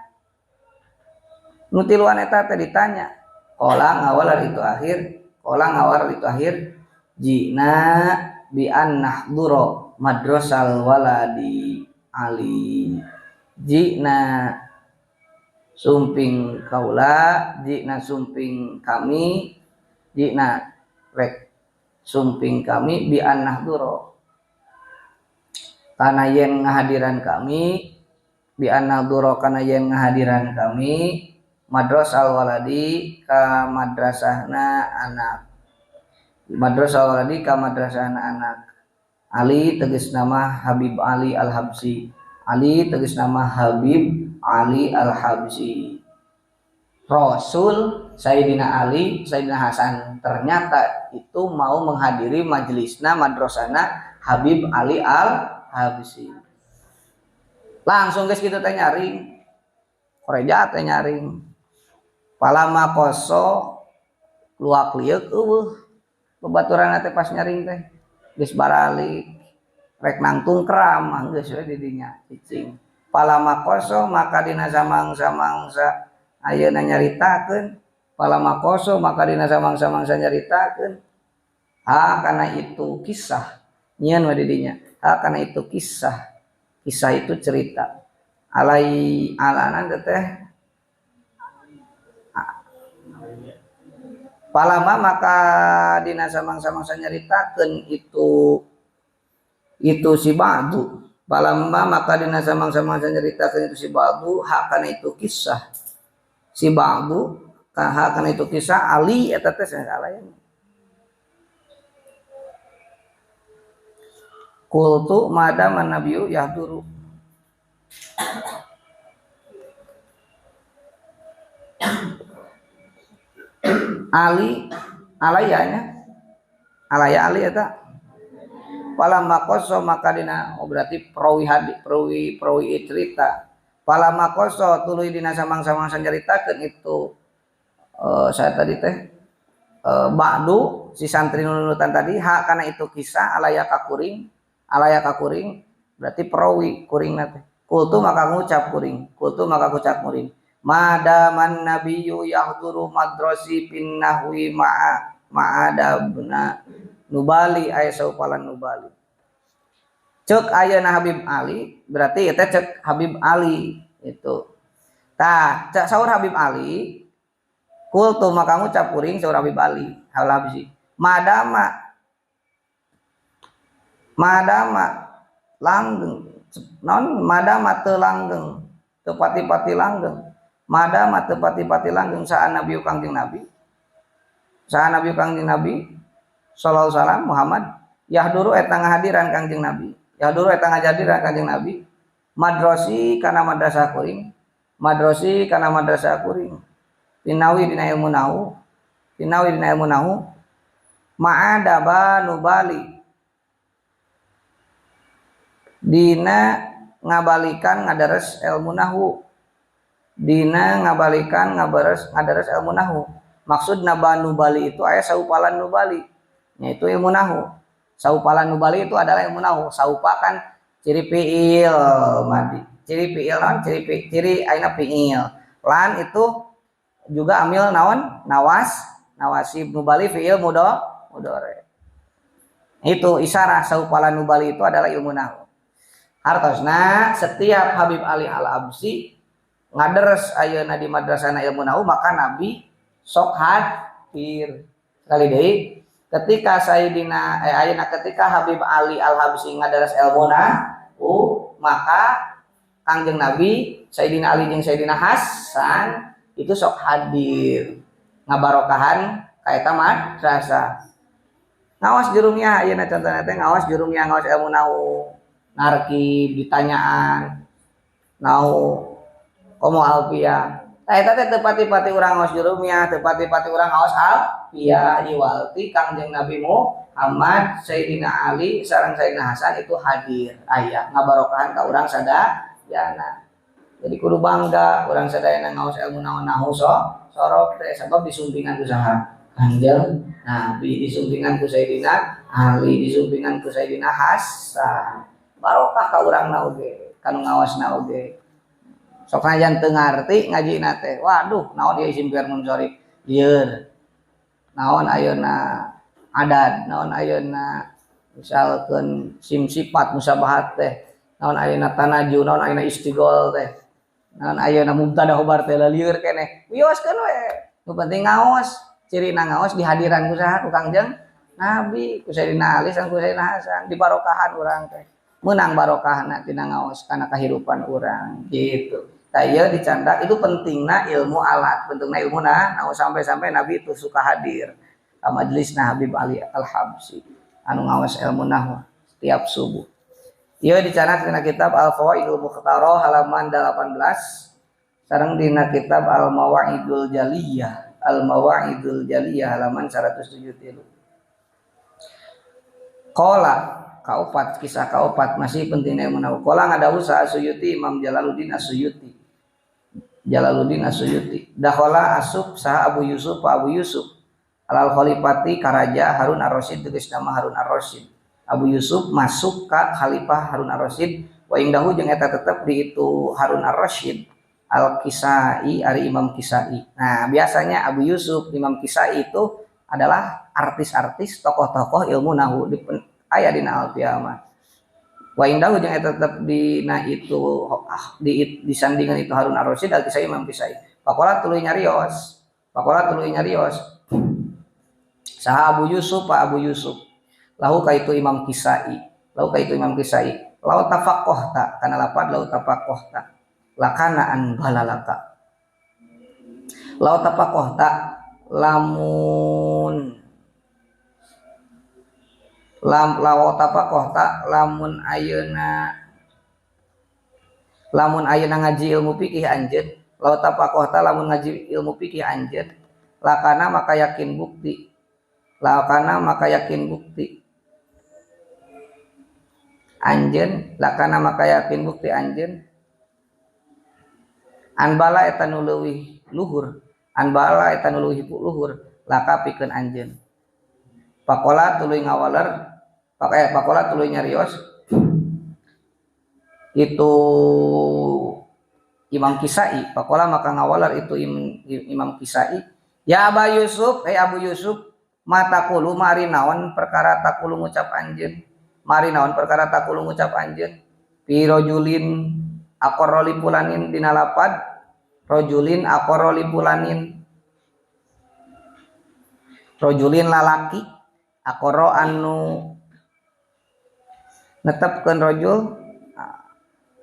Nu tiluan eta teh ditanya. Qala ngawalar itu akhir, qala ngawalar itu akhir jina bi an nahdura madrasal waladi Ali. Jina sumping kaula, jina sumping kami, jina rek sumping kami bi an nahdura. Kana yen ngahadiran kami, bi an nahdura kana yen ngahadiran kami madrasal waladi ka madrasahna anak. Madrasal waladi ka madrasahna anak. Ali tegas nama Habib Ali Al-Habsyi. Ali tegas nama Habib Ali Al-Habsyi. Rasul Sayyidina Ali, Sayyidina Hasan ternyata itu mau menghadiri majelisna madrasahna Habib Ali Al-Habsyi. Langsung guys kita teh nyaring. Koreja teh nyaring. Palama koso luak lieuk eueuh. Babaturan teh pas nyaring teh geus baralik rek nangtung keram geus we di dinya cicing. Palama koso maka dina samangsa-mangsa ayeuna nyaritakeun. Palama koso maka dina samangsa-mangsa nyaritakeun. Ha kana itu kisah nyieun we di dinya. Ha kana itu kisah. Kisah itu cerita. Alai alanan teh palama maka dina samangsa-mangsa nyaritakeun itu si ba'du. Palama maka dina samangsa-mangsa nyaritakeun itu si ba'du hakana itu kisah. Si ba'du hakana itu kisah Ali eta teh salah ya. Qultu madama nabiyyu yahduru. Ali alayanya alaya Ali eta palama koso maka dina oh berarti perawi hadis perawi cerita palama koso tuluy dina samang-samangsa nyaritakeun itu saya tadi teh ba'du si santri nunutan tadi ha kana itu kisah alaya kakuring berarti perawi kuringna teh Kultu maka ngucap kuring, kultu maka ngucap kuring. Madaman nabiyyu yahduru madrasi pin nahwi ma'a ma'adabna nubali aya saupalan nubali. Cek ayeuna Habib Ali, berarti eta cek Habib Ali itu. Tah, cek saur Habib Ali, kultu maka ngucap kuring saur Habib Ali, Al-Habsyi. Madama madama langgeng non madama teu langgeng, teu pati-pati langgeng. Madama teu pati-pati langgeng saha Nabi Kangjeng Nabi. Saha Nabi Kangjeng Nabi sallallahu alaihi wasallam Muhammad yahduru eta ngahadiran Kangjeng Nabi. Yahduru eta ngahadiran Kangjeng Nabi madrasi kana madrasah kuring, madrasi kana madrasah kuring. Pinawi dina ilmu nahu, pinawi dina ilmu nahu ma'adaba nubali dina ngabalikan ngadares ilmu nahu, dina ngabalikan ngadares ilmu nahu. Maksud naba nubali itu aya saupalan nubali, yaitu ilmu nahu. Saupalan nubali itu adalah ilmu nahu. Saupa kan ciri fiil madi, ciri fiil naon, ciri aina fiil. Lan itu juga amil naon, nawas, nawasib nubali fiil mudore. Itu isyarah saupalan nubali itu adalah ilmu nahu. Hartosna setiap Habib Ali Al-Habsyi ngaderes ayeuna di madrasahna ilmu nahu maka Nabi sok hadir. Sekali deui ketika Sayyidina ayeuna ketika Habib Ali Al-Habsyi ngadaras ilmu nahu maka Kangjeng Nabi Sayyidina Ali jeung Sayyidina Hasan itu sok hadir ngabarokahan ka eta madrasah. Ngawas jurumnya ayeuna contohna teh ngawas jurumnya ngawas ilmu nahu narkib ditanyaan nahu komo alfiah. Tah eta teh teu pati-pati urang ngaos jurumnya, teu pati-pati urang ngaos alfiah iwalti Kangjeng Nabi Muhammad Sayyidina Ali sareng Sayyidina Hasan itu hadir aya ngabarokahan ka urang sadayana. Jadi kudu bangga urang sadayana ngaos ilmu naon nahu sorok teh sabab disumpingan ku saha? Kangjeng Nabi, disumpingan ku Sayyidina Ali, disumpingan ku Sayyidina Hasan. Barokah ka urang na oge, kanu ngawasna oge. Sok najan teu ngarti ngajina teh. Waduh, naon ieu isim fi'il munsharif? Lieur. Naon ayeuna adad, naon ayeuna misalkeun sim sifat musabahat teh, naon ayeuna tanaju, naon ayeuna istighol teh. Naon ayeuna mubtada khobar teh lieur keneh. Wioskeun we. Nu penting ngaos, cirina ngaos dihadiran ku saha? Ku Kangjeng Nabi, ku Sayyidina Ali sareng ku Sayyidina Hasan, dibarokahan urang teh. Meunang barokahna tina ngaos kana kahirupan urang gitu. Tah ieu dicandak itu pentingna ilmu alat, pentingna ilmu nah sampai-sampai Nabi itu suka hadir ka majelisna Habib Ali Al-Habsyi anu ngaos ilmu nahwu setiap subuh. Ieu dicandak dina kitab Al-Fawaidul Mukhtarah halaman 18 sareng dina kitab Al-Mawaidul Jaliyah, Al-Mawaidul Jaliyah halaman 173. Qala kaopat kisah kaopat masih pentingna ilmu nahwu. Qala ngadawuh saha Suyuti Imam Jalaluddin As-Suyuti. Jalaluddin As-Suyuti. Dakhala asup saha Abu Yusuf Abu Yusuf alal khalifati karaja Harun Ar-Rasyid tegas nama Harun Ar-Rasyid. Abu Yusuf masuk ka khalifah Harun Ar-Rasyid wa indahu jeung eta tetep di itu Harun Ar-Rasyid Al-Kisai ari Imam Kisai. Nah, biasanya Abu Yusuf Imam Kisai itu adalah artis-artis tokoh-tokoh ilmu nahwu di aya dina Alfiyah mah. Wa indahu jeung eta tetep dina itu di disandingan itu Harun Ar-Rasyid Al-Kisai Imam Kisai. Pakola tuluy nyarios. Pakola tuluy nyarios. Saha Abu Yusuf Pak Abu Yusuf. Lahu ka itu Imam Kisai. Lahu ka itu Imam Kisai. Lau tafaqohta kana lapad lau tafaqohta. Lakana an balalaka. Lau tafaqohta lamun lam lawo tafaqohta lamun ayeuna ngaji ilmu fikih anjeun, lawo tafaqohta lamun ngaji ilmu fikih anjeun, lakana maka yakin bukti, lakana maka yakin bukti anjeun, lakana maka yakin bukti anjeun anbala eta nu leuwih luhur, anbala eta nu leuwih luhur laka pikeun anjeun. Pakola tuluy ngawaler, pakola tuluy nyarios itu Imam Kisai. Pakola maka ngawalar itu Imam Kisai, ya Aba Yusuf, Abu Yusuf, matakulu mari naon perkara takulu ngucap anjeun, mari naon perkara takulu ngucap anjeun, fi rajulin aqarra li fulanin dina lapad rajulin aqarra li fulanin, rajulin lalaki aqarra anu netepkeun rajul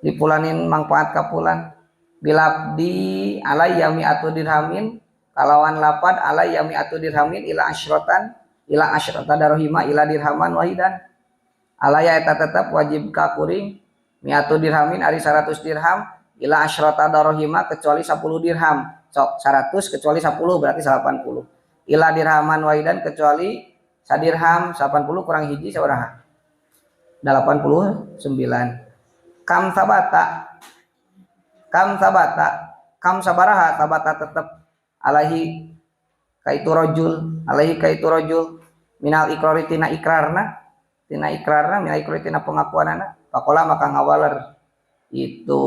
li fulanin mangfaat ka fulan bilabdi alayya mi'atu dirhamin kalawan lapad alayya mi'atu dirhamin ila asyratan ila asyrata darahima ila dirhaman wahidan alaya eta tetep wajib ka kuring mi'atu dirhamin ari 100 dirham ila asyrata darahima kecuali 10 dirham sok 100 kecuali 10 berarti 80 ila dirhaman wahidan kecuali sadirham 80 kurang hiji sabaraha 89 kam sabata kam sabata kam sabaraha sabata tetep alaihi kaitu rajul alaihi kaitu rajul minal iqrari tina ikrarna minal iqrari tina pengakuanana pakola maka ngawaler itu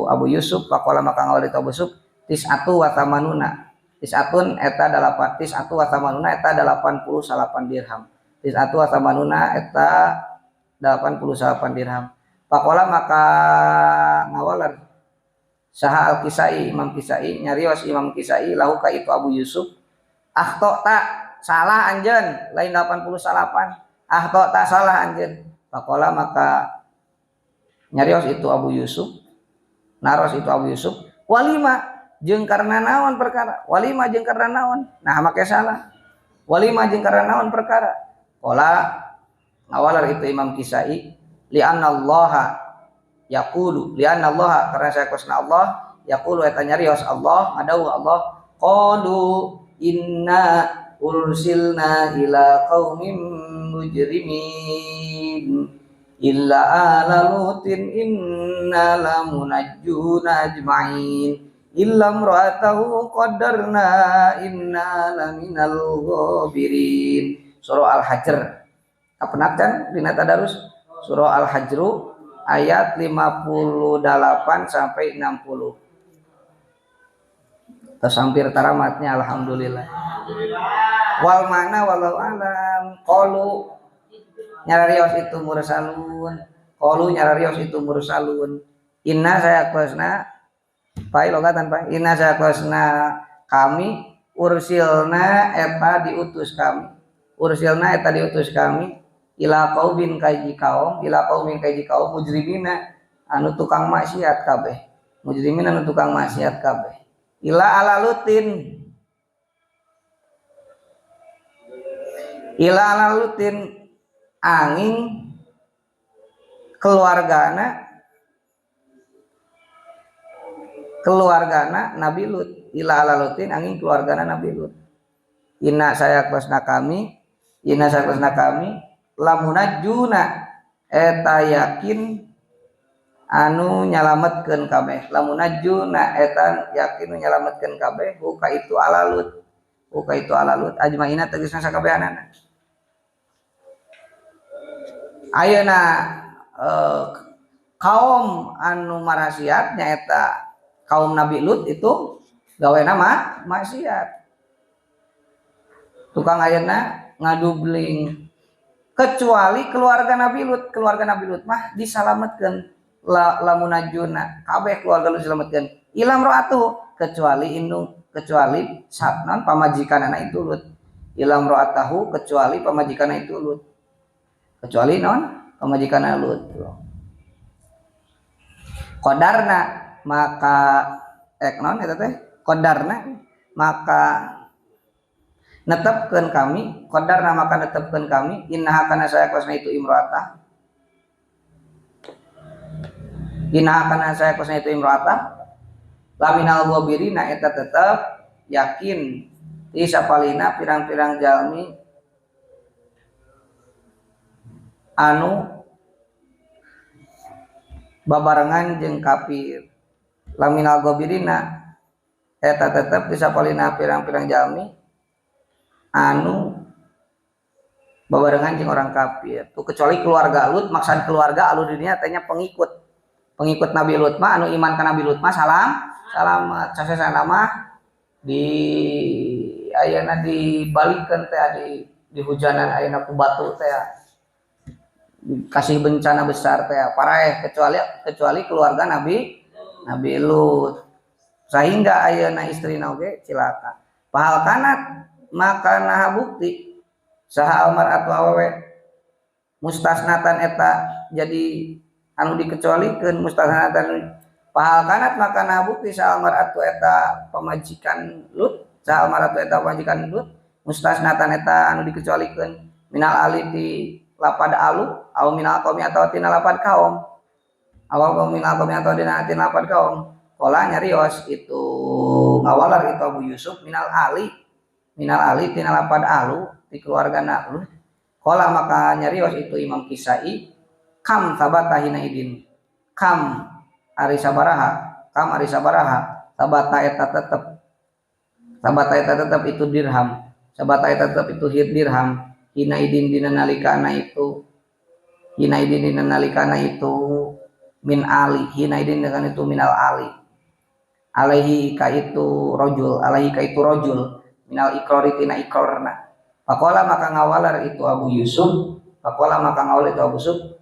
Abu Yusuf pakola maka ngawaler itu Abu Yusuf tis'atu wa tamanuna tis'atun eta dalapan tis'atu wa tamanuna eta 88 dirham tis'atu wa tamanuna eta 88 dirham pakola maka ngawaler saha al-Kisai Imam Kisai nyarios Imam Kisai lahu ka itu Abu Yusuf akhto tak salah anjeun lain 88 akhto tak salah anjeun pakola maka nyarios itu Abu Yusuf naros itu Abu Yusuf walima jeung karena naon perkara walima jeung karena naon nah make salah walima jeung karena naon perkara qala ngawalar itu Imam Kisai li'anna Allah yaqulu li'anna Allah karena saya kosna Allah yaqulu eta nyarios Allah ngadawuh Allah qalu inna ursilna ila qaumin mujrimin illa ala lutin inna lamunajjuna ajma'in illa imra'atahu qaddarna inna laminal ghabirin. Surah Al-Hajr kapenak kan dina tadarus surah Al-Hajr ayat 58 sampai 60. Terus hampir taramatnya alhamdulillah. Wal mana walau alam qalu nyararios itu mursalun qalu nyararios itu mursalun inna saya kosna pai logatan pai inna saya kosna kami ursilna eta diutus kami ursilna eta diutus kami ila qaumin kaiji kaum ila qaumin kaiji kaum mujrimina anu tukang maksiat kabeh mujrimina anu tukang maksiat kabeh ila ala lutin ila ala lutin angin keluargana keluargana Nabi Lut ila ala lutin angin keluargana Nabi Lut inna saya kosna kami inna saya kosna kami lamunajjuna eta yakin anu nyalametkeun kabeh lamunajjuna eta yakin nyalametkeun kabeh huka itu alalut huka itu alalut ajmaina tegasna sakabehanana ayeuna kaum anu marasiat nyaeta kaum Nabi Lut itu gawena mah maksiat tukang ayeuna ngadubling kecuali keluarga Nabi Lut keluarga Nabi Lut mah disalametkeun lamunajuna kabeh keluarga Lut disalametkeun ilam ro'atuh kecuali indung kecuali non pamajikanana itu Lut ilam ro'atahu kecuali pamajikanana itu Lut kecuali non pamajikanana Lut qadarna maka non eta teh qadarna maka netepkeun kami qadarna maka netepkeun kami innaha kana saya kosna itu imro'atah innaha kana saya kosna itu imro'atah laminal gobirina eta tetep yakin ti sapalina pirang-pirang jalmi anu babarengan jeung kafir laminal gobirina eta tetep ti sapalina pirang-pirang jalmi anu babarengan jeung orang kafir tuh kecuali keluarga Lut maksud keluarga Lut dirinya tanya pengikut Pengikut Nabi Lut mah anu iman ka Nabi Lut mah salamat sasesana mah di ayeuna dibalikeun teh di hujanan ayeuna ku batu teh kasih bencana besar teh paraeh kecuali keluarga Nabi Lut sehingga ayeuna istrina oge cilaka. Pahal kanat maka naha bukti saha almar'atu awewe mustasnatan eta jadi anu dikecualikeun mustasnatan pahal kanat maka naha bukti saha almar'atu eta pamajikan Lut saha almar'atu eta pamajikan Lut mustasnatan eta anu dikecualikeun minal ali ti lapad alu au minal qaumi atawa tina lapad kaum aw minal qaumi atawa tina lapad kaum qala nyarios itu ngawalar itu Abu Yusuf minal ali tina lapad alu ti keluargana Lut qala maka nyarios itu Imam Kisai kam sabata hina idin kam ari sabaraha sabata eta tetep itu dirham sabata eta tetep itu dirham hina idin dina nalikana itu min ali hina idin dengan itu minal ali alaihi ka itu rojul minal ikrori tina ikrorna faqala maka ngawalar itu Abu Yusuf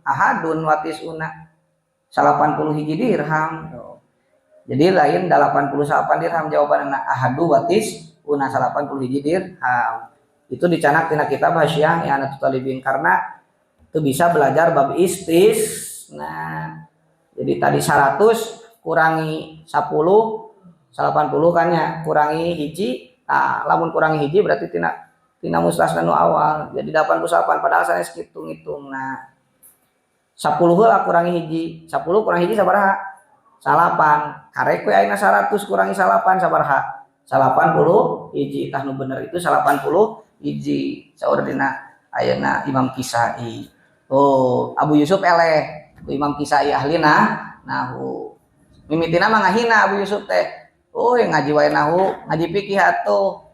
ahadun watisuna 80 hiji dirham. Jadi lain 88 dirham jawabanna ahadu watisuna 80 hiji dirham. Itu dicanak tina kitab Hasyiah I'anatul Talibin karena itu bisa belajar bab istis. Nah, jadi tadi 100 kurangi 10 80 kan ya, kurangi hiji. Nah, lamun kurangi hiji berarti tina mustasna nu awal. Jadi 88 padahal sanes kitu ngitungna. 10 heula kurangi hiji, 10 kurangi hiji sabaraha? 8. Karek we ayeuna 100 kurangi 8 sabaraha? 80 hiji. Tah nu bener itu 80 hiji. Saur dina ayeuna Imam Kisai. Oh, Abu Yusuf eleh ku Imam Kisai ahlina nahu. Mimitina mah ngahina Abu Yusuf teh. Oh, ngaji wae nahu, ngaji fikih atuh.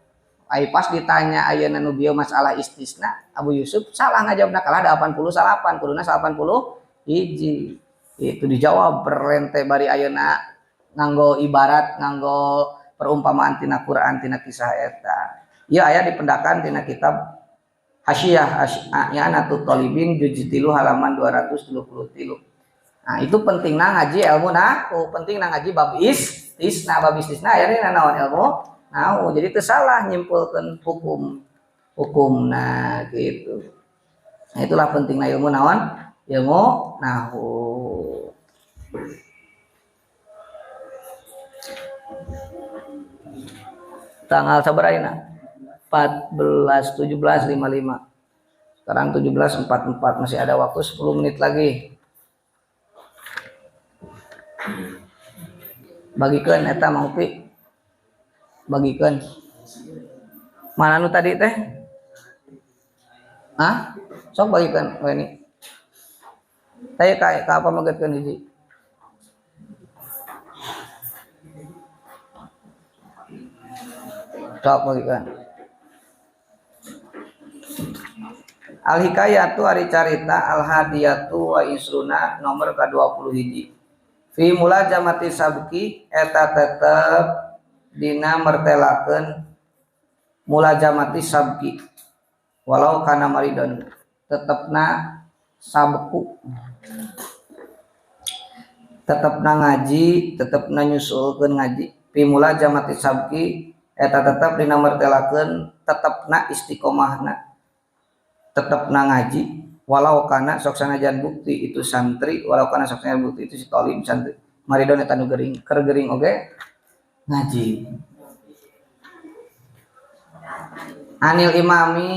Ai pas ditanya ayeuna nu bieu masalah istisna, Abu Yusuf salah ngajawabna kalah 88 kuduna 80 hiji. Itu dijawab berente bari ayeuna nganggo ibarat nganggo perumpamaan tina Quran tina kisah eta. Ieu aya dipendakan tina kitab Hasyiah I'anatul Talibin juz 3 halaman 223. Nah, itu pentingna ngaji ilmu nahu, pentingna ngaji bab istisna, bab istisna aya dina naon ilmu nahu. Jadi teu salah nyimpulkeun hukum nah gitu. Nah, itulah pentingna ilmu naon? Ilmu nahu. Tanggal sabaraha ayeuna? 14 17 55. Sekarang 17.44, masih ada waktu 10 menit lagi. Bagikeun eta Mang Upi. Bagikeun. Mana nu tadi teh? Hah? Sok bagikeun we ini. Teh ka apa magetkeun hiji? Sok bagikeun. Al hikayatu ari carita al hadiyatu wa isruna nomor ka-20 hiji. Fi mulajamati sabki eta tetep dina mertelakeun mulajamati sabki walau kana maridon tetepna sabku tetepna ngaji tetepna nyusulkeun ngaji fi mulajamati sabki eta tetep dina mertelakeun tetepna istiqomahna tetepna ngaji walau kana sok sanajan bukti itu santri walau kana sok sanajan bukti itu si tolim santri maridon eta nu gering keur gering oge ngaji. Anil imami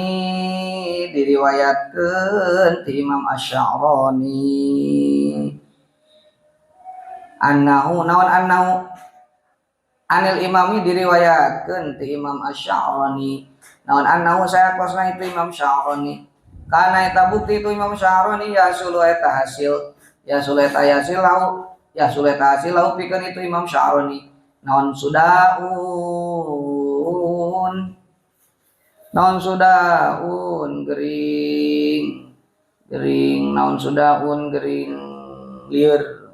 diriwayatkeun ti Imam Asy-Sya'rani annahu naon annahu anil imami diriwayatkeun ti Imam Asy-Sya'rani naon annahu saya kosna itu Imam Sya'rani kana eta bukti itu Imam Sya'rani ya sulu eta hasil ya sulu eta hasil lahu ya sulu eta hasil lahu pikeun itu Imam Sya'rani naon sudaun gering gering naon sudaun gering lieur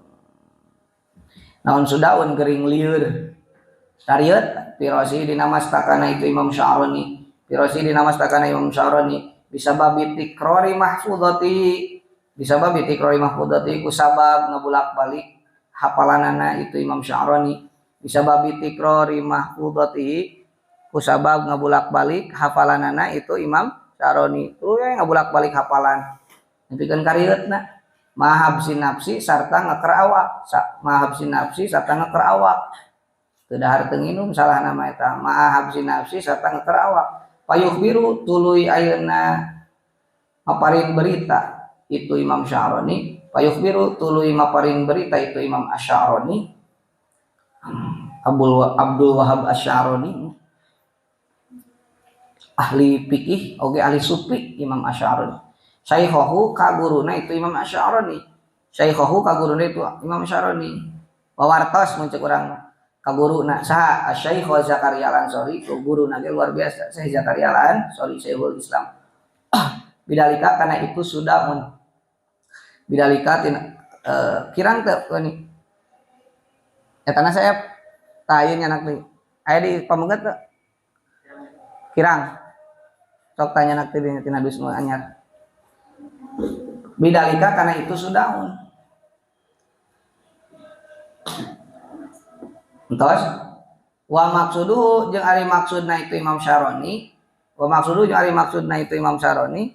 Naon sudaun gering lieur. Sarieut pirosi dina mastakana itu Imam Sya'rani. Pirosi dina mastakana Imam Sya'rani bisababi tikrori mahfudhati. Bisababi tikrori mahfudhati ku sabab ngabulak-balik hafalanana itu Imam Sya'rani. Bisababi tikrori mahfudhati ku sabab ngabulak-balik hafalanana itu Imam Sya'rani. Tuh ya ngabulak-balik hafalan. Nepikeun karieutna. Mahab sinapsi sarta ngeker awak. Mahab sinapsi sarta ngeker awak. Teu dahar teu nginum salah nama eta. Mahab sinapsi sarta ngeker awak. Payuh biru tuluy ayeuna maparin berita itu Imam Sya'rani. Payuh biru tuluy maparin berita itu Imam Asy'arani. Abdul Wahab Asy'arani. Ahli fikih oge ahli sufi Imam Asy'arani. Syaikhahu ka guruna itu Imam Asy'arani. Syaikhahu ka guruna itu Imam Asy'arani. Wawartos mun ceuk urang ka guruna saha Asy-Syaikh Zakaria Al-Ansori, ku guruna ge luar biasa Syekh Zakaria Al-Ansori Syekhul Islam. Bidalika kana itu sudah mun bidalika tina kirang teu ni. Etana saya tah ieu nyanak deui. Aya di pameget teu? Kirang. Sok tanya nak teh tina dus nu anyar. Bidalika karena itu sudah entos wa maksuduhu jeung ari maksudna itu Imam Sya'rani wa maksuduhu jeung ari maksudna itu Imam Sya'rani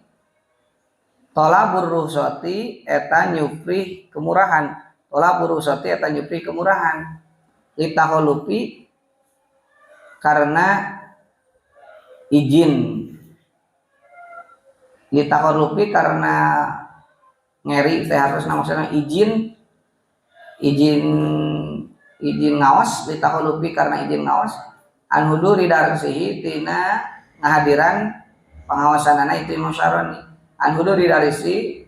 tolabur ruhsati eta nyuprih kemurahan tolabur ruhsati eta nyuprih kemurahan litaholupi karena izin litaholupi karena ngeri teh harus maksudna izin izin ngaos litaholupi karena izin ngaos an huduri darsihi tina ngahadiran pengawasanana itu Imam Sya'rani an huduri darsi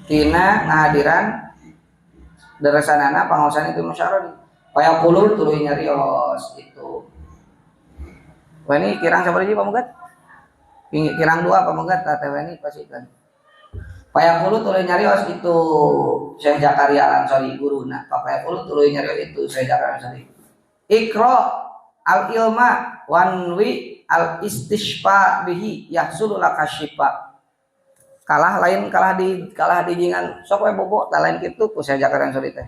tina ngahadiran darasanana pengawasan itu Imam Sya'rani payaqulu tuluy nyarios itu. Weni kirang sabaraha pamegat? Kirang dua pamegat teh weni pasikeun. Payaqulu tuluy nyarios itu Syekh Zakaria Al-Ansori guruna. Payaqulu tuluy nyarios itu Syekh Zakaria Al-Ansori. Iqra al-ilma wanwi al-istishfa bihi yahsulu laka syifa. Kalah lain kalah di jingan sok we bobo tah lain kitu ku Syekh Zakaria Al-Ansori teh.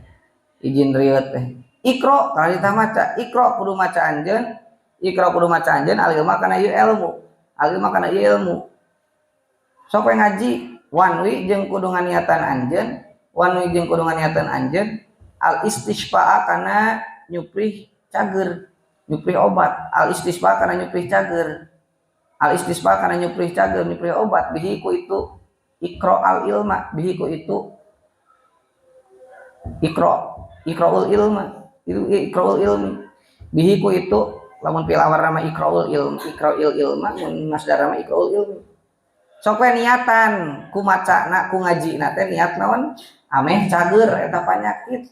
Izin rieut teh. Iqra kalah ditah maca, iqra kudu maca anjeun, iqra kudu maca anjeun al-ilma kana ieu ilmu. Al-ilma kana ieu ilmu. Sok we ngaji wanwi jeung kudu nganiatan anjeun, wanwi jeung kudu nganiatan anjeun al istisfa'a kana nyuprih cager, nyuprih obat, al istisfa kana nyuprih cager. Al istisfa kana nyuprih cager, nyuprih obat bihi ku itu iqra al ilma, bihi ku itu iqra, iqraul ilma, itu iqraul ilmi. Bihi ku itu lamun pilawar nama iqraul ilmi, iqraul ilma mun masdar nama iqraul ilmi. Sok we niatan ku macana ku ngajina teh niat naon ameh cager eta panyakit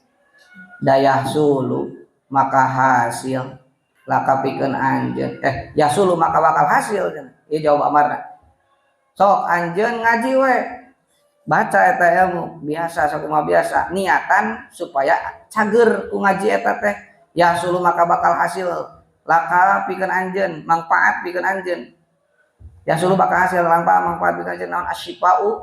dayah sulu maka hasil lakapikeun anjeun yasulu maka bakal hasil cenah ieu jawab amarna sok anjeun ngaji we baca eta ilmu biasa sakumaha biasa niatan supaya cager ku ngaji eta teh yasulu maka bakal hasil lakapikeun anjeun manfaat pikeun anjeun ya suluh bakal hasil langpa manfaat pikeun anjeun naon asyifa'u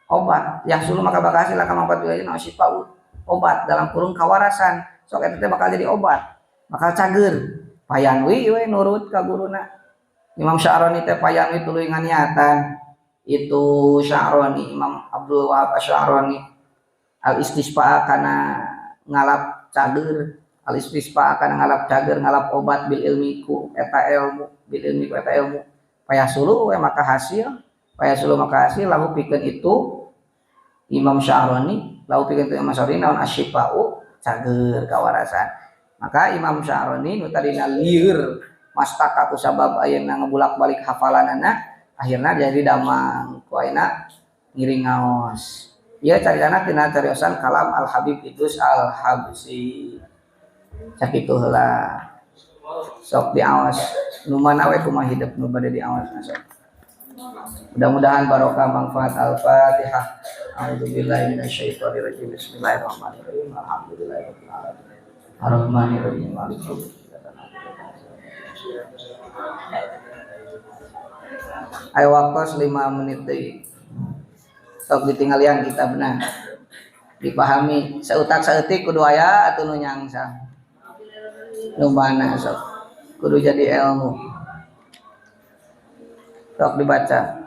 obat ya suluh maka bakal hasil laka manfaat pikeun anjeun naon asyifa'u obat dalam kurung kawarasan sok eta teh bakal jadi obat bakal cager payanwi we nurut ka guruna Imam Sya'rani teh payanwi tuluy nganiatan itu Sya'rani Imam Abdul Wahab Asy'arani al istisfa kana ngalap cager al istisfa kana ngalap cager ngalap obat bil ilmi ku eta ilmu bil ilmi ku eta ilmu payasulu we maka hasil payasulu maka hasil lahu pikeun itu Imam Sya'rani lahu pikeun itu Imam Sya'rani naon asyifa'u cager kawarasan maka Imam Sya'rani nu tadina lieur mastaka ku sabab ayeuna ngebulak-balik hafalanana akhirna jadi damang ku ayeuna ngiring ngaos ieu caritana tina cariosan kalam Al Habib Idrus Al Habsyi sakitu heula sok diawas nu mana we kumaha hidup nu bade diawas sok mudah-mudahan barokah manfaat. Al-Fatihah. A'udzubillahi minasyaitonirrajim. Bismillahirrahmanirrahim. Alhamdulillahirabbil alamin. Arrahmanirrahim. Maliki yaumiddin. Ayo waktu 5 menit deui. Sok ditinggalian kitabna. Dipahami seutak saeutik kudu aya atuh nu nyangsang. Nu mana sok kudu jadi ilmu. Sok dibaca.